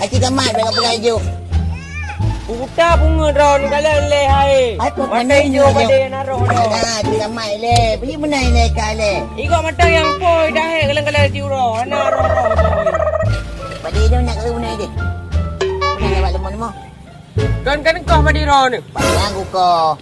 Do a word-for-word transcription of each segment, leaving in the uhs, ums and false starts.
Aci gamat bèk peugah ijo. Buta bunga droeneuh galak lé hai. Hai, kok Mata kena ijo ijo? Pada na roh droe. Nah, aci gamat lé. Beli menai lé ka lé. Igo mata nyang poi dah hai galak-galak di uroe. Na roh-roh droe. Pada ijo nak kena menai deh. Nak lewat lemah-lemah. Kan kan kau pada droeneuh. Padahal aku kau.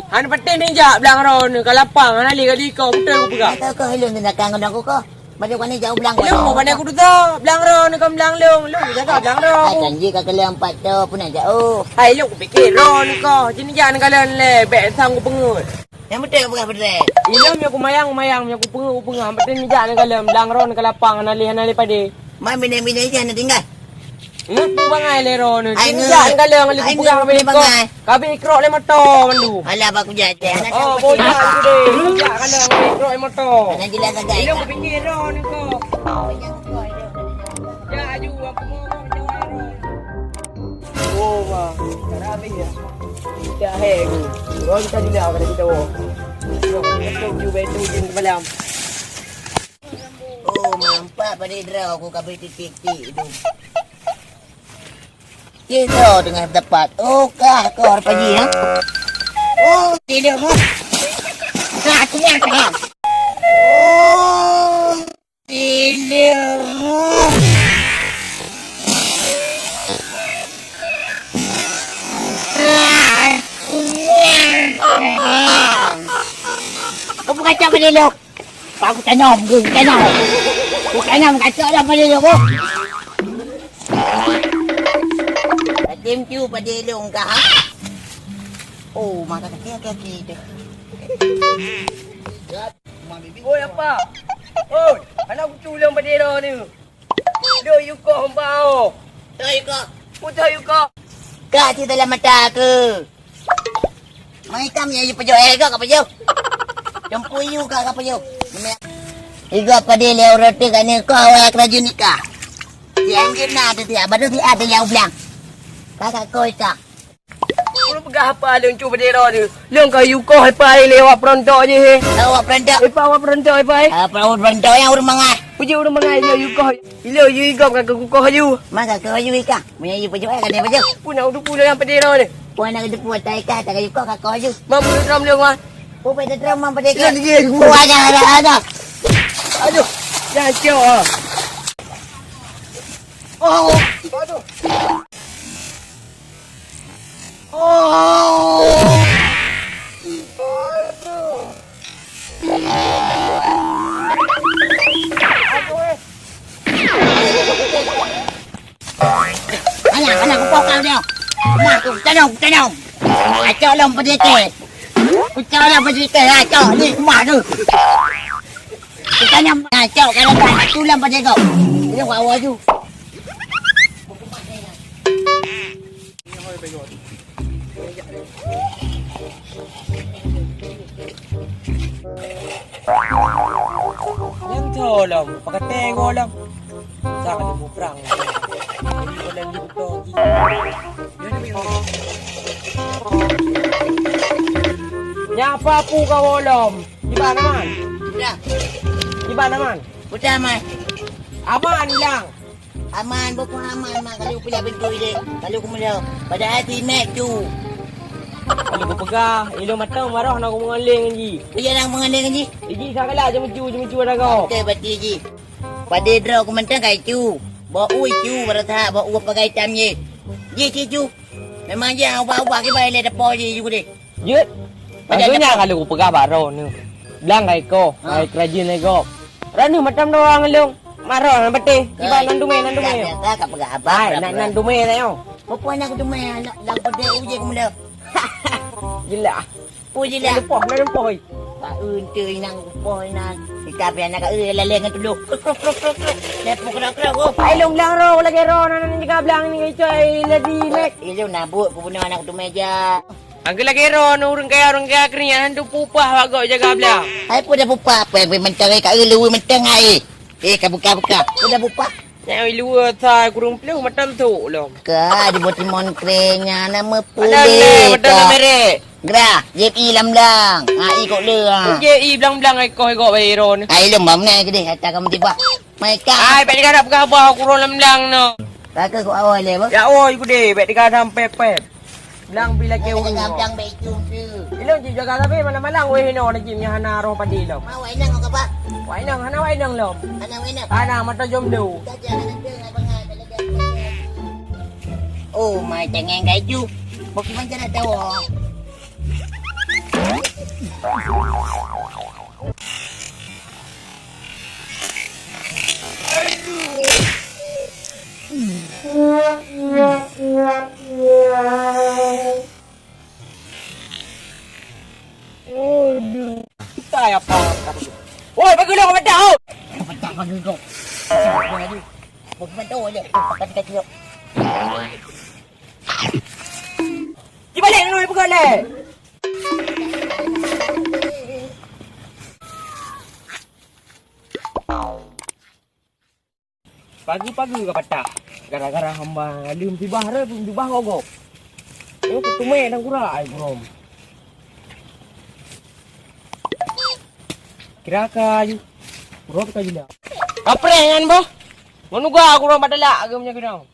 Han patéh neujak blang droeneuh ka lapang, hana lé kali kau beutôi kupeugah. Kata kau helong tindakan kau dan aku kau. Baju kau ni jauh blang. Helong kau pandai kuduta, blang droeneuh kan blang lông, lông jaga blang droe. Hai janji ka kalian empat tu pun nak jauh. Hai lông kupikir droeneuh kau, sini jangan kalian lé, bèk sang kupeungeut. Yang betul kau peugah betul. Ilông yang kumayang, kumayang, yang kupeungeut, kupeungeut, han patéh neujak kalian, blang droeneuh ka lapang, hana lé, hana lé padé. Mai bini-bini je hana tinggal. Ngeut peue bangai lé droeneuh. Ai ngeut. Tinjak galeng lé peue bangai. Kabeh ikrok lé moto mandum. Alah, bak kujak je. Oh, bocah tu deh. Tinjak galeng lé ikrok lé moto. Hana jelas agak. Ilông kupikir droeneuh kau. Jak aju, aku mau, mau jawab droeneuh. Oh, wah. Cara habis ya. Dah hek tu. Droeneuh kita jelas kada kita. Ilông, ilông, ilông, ilông, ilông, ilông, ilông. Oh, mampak pada droe aku kabeh titik-tik tu. Kita tengah dapat. Oh, kah kau harus pagi, ha? Oh, tidak, ha? Kah, aku nyangka, ha? Oh, tidak, ha? Aku nyangka, ha? Kau bukan siapa dia, Lok? Aku tanam, aku tanam. Aku tanam kacau dah pada dia, Bu. Patim cu pada ilong kah, ha? Oh, mata kaki, kaki, kaki tu. Oi, apa? Oi, anak kucu ulang pada dia ni. Dia yukoh hamba, oh. Betul yukoh. Betul yukoh. Kak, cerita dalam mata ke? Mai kam nyang yue pajoh, eh, ka pajoh. Campur yue ka, ka pajoh. Iga pada lé ureueng tu ka nikah, awak kerajin nikah. Si anjing na tu siap, baru siap tu nyang ublang. Ka, ka koi ka. Ulôn peugah apa lôn cu pada droe tu. Lôn ka yue koh ipai lé awak peurontok jih, eh. Awak peurontok. Ipai awak peurontok ipai. Apa awak peurontok nyang ureueng mangat? Puji ureueng mangat lôn yue koh. Ilông yue igop ka kukoh aju. Ma ka keu aju ikah. Meunyo yue pajoh ka deh pajoh. Pun nak udup pun dalam padé droe deh. Pun nak udup pun tai kah, tak aju koh ka koh aju. Mam udup drum lông wan. Pun pada drum mam pada kah. Ilông lagi. Pun ada, ada, ada. Aduh. Dah cok ah. Oh. Aduh. Oh. Aduh. Alah, alah, kupok kau dia. Mah tu, tanam, tanam. Acok lom pedikit. Kucok lom pedikit, acok ni mah tu. Bukannya ngacau, kadang-kadang tulang pada kau. Dia buat awal tu. Nyan tho lom, pakai tengok lom. Sang ada muprang. Boleh gitu ji. Nyapa pu kau lom? Di mana man? Ya. Di mana man? Udah man. Aman lang. Aman, bukon aman, mak. Kalau pilih pintu je, kalau kumulai. Padahal si Mek tu. Kalau kupeugah, ilong mata marah nak mengaling ji. Iya, nak mengaling ji. Iji sagala jemuju, jemuju ada kau. Oke, berarti ji. Pada droe kumantang kai tu. Bau ui tu, berasa bau ui pakai hitam je. Ji, ji tu. Memang je ubah-ubah kibai le depo ji juga deh. Jeuet. Maksudnya kalau kupeugah bak droeneuh, blang hai koh, hai keurajeuen hai gob. Raneuh macam doang lông. Marah nan beuteh. Kiban nan dumé, nan dumé. Biasa ka peugah abang. Hai, nan, nan dumé tayong. Peue aneuk dumé, aneuk lam pedek uje kumeulah. Jelah. Pu jelah. Lepoh, lepoh. Pak ente inang lepoh inang. Kita biar nak laleng ngan tuluh. Krok, krok, krok, krok, krok. Lepoh krok, krok, krok. Hai lông blang ro, lagèe ro, nan, nan jaga blang ni, coy, lagi mek. Ilong nabuk, kubunuh aneuk dumé ja. Angkeu lagèe droeneuh ureueng kaya, ureueng kaya keurinyan hantu pupah bak gob jaga blang. Hai peue dah pupah, peue, peue mantong ka eu luweue mantong ai. Eh, ka buka-buka. Peue dah pupah. Nyang luweue sa kureueng ploh mantong tok lom. Ka di bot timon kre nyan nama pulih. Ada le, ada le merek. Grah, jep i lam blang. Ha, i kok le ha. Jep i blang-blang ai koh i gok bae droeneuh. Ai lom bam nai keudeh ata kamu tiba. Mai ka. Ai, bèk digadap peugah bah kureueng lam blang no. Ka keu kok awai le bah. Ya oi keudeh, bèk digadap pep-pep. Blang pi lakèe ureueng. Blang bèk cum tu. Ilong cit jaga tapi malam-malam weh inoe na jim nyang hana roh padé lom. Ma wai nang ka bah. Wai nang hana wai nang lom. Hana wai nang. Hana mata jom lu. Oh, mai tengeng kai ju. Bok kiban cara tahu. Aduh. Kita ya apa? Woi, bagi lo, bagi lo. Bagi lo. Bagi lo. Bagi lo. Di balik lu peugah lé. Pagi-pagi ka patah. Gara-gara hamba leuem tibah re, tibah gogob. Nyoe kuteumé dan gura ai burom. Kira ka aju. Burom ka jila. Kapreh nyan boh. Ngon uga kurom bak dalak geumnya keunong.